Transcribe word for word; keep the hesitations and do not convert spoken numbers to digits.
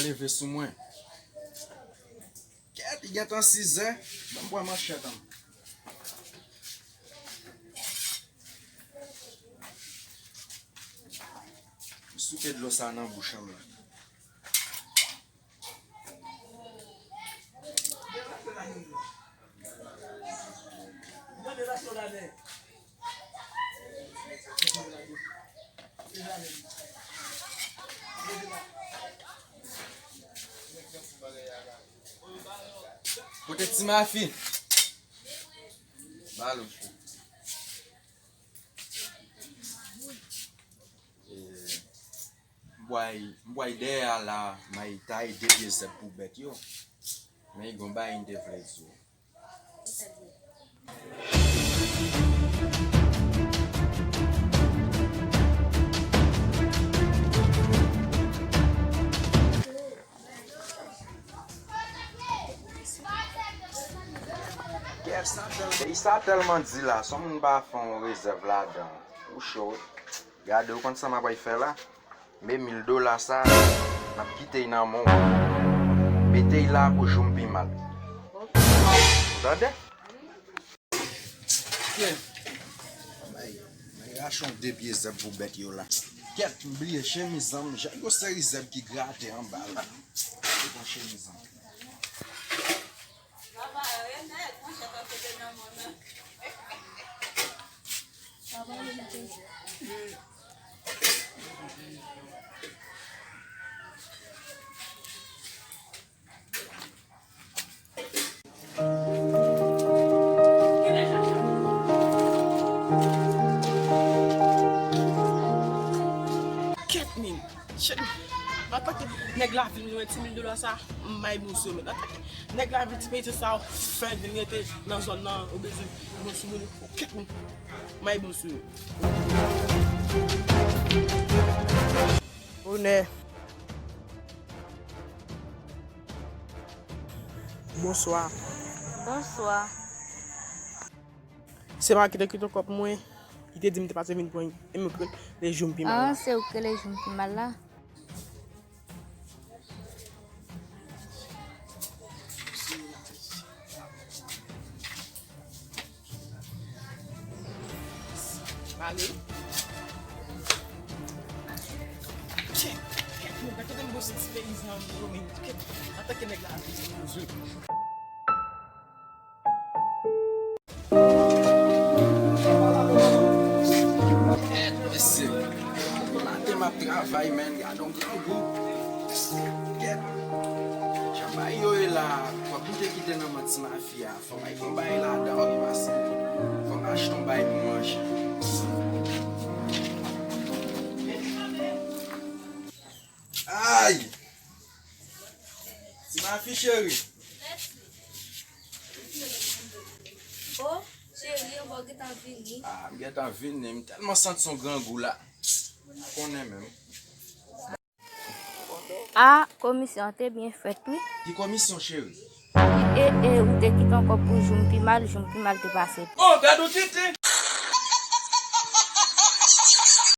Leve sou mwen. Kèt, li gentan sizè. Ban m pran manchèt an. M souke dlo sa nan bouch an m la. Kote Ti Mafi? Ba l yon chou. E, m bway, m bway dèyè a la, Mayita e de pye zèb pou bèt yo. Men gen yon bagay m te vle di w. Peyi sa tèlman di la, si yon moun pa fè yon rezèv ladan, ou cho wi. Gade, ou konn sa m ap fè la? Men mil dola sa, m ap kite y nan men w. Mete y la pou jou m pi mal. Ou tande? Kè. Bay, bay rache yon de pye zèb pou bèt yo la. Kèt, m bliye chemiz an, m jwenn yon seri zèb ki grate anba la. Li pran chemiz an. Kèt, men, chèt, antanke nèg lavil mwen, ti mil dola sa, m bay bon sou yo, men antanke nèg lavil ti peyizan sa, fè vin rete nan zòn nan, ou bezwen bon sou moun, kèt, men, m bay bon sou yo. Bonè. Bonswa. Bonswa. Se pa ki te kite kòb mwen, li te di m te pase vin pran, e m rele jou m pi mal la. Ah, se ou ki rele jou m pi mal la? Male. Kèt, kèt, mwen pa tande m bon sens peyizan yo, men kèt, antanke nèg la, kèt, mesye. Maten m ap travay, men gade yon grangou. Kèt. Jan bagay yo ye la, kòb m te kite nan men Ti Mafi a. Fò m al pran bagay ladan wi, paske fò m achte yon bagay pou manje. Ay! Ti Mafi cheri. O, cheri, anba w gentan vini. Ah, m gentan vini. M tèlman santi yon grangou la. M pa konnen menm. A, komisyon an te byen fèt, wi. Ki komisyon, cheri? E, e, ou te kite yon kòb pou jou m pi mal, jou m pi mal te pase. O, gad yon tenten!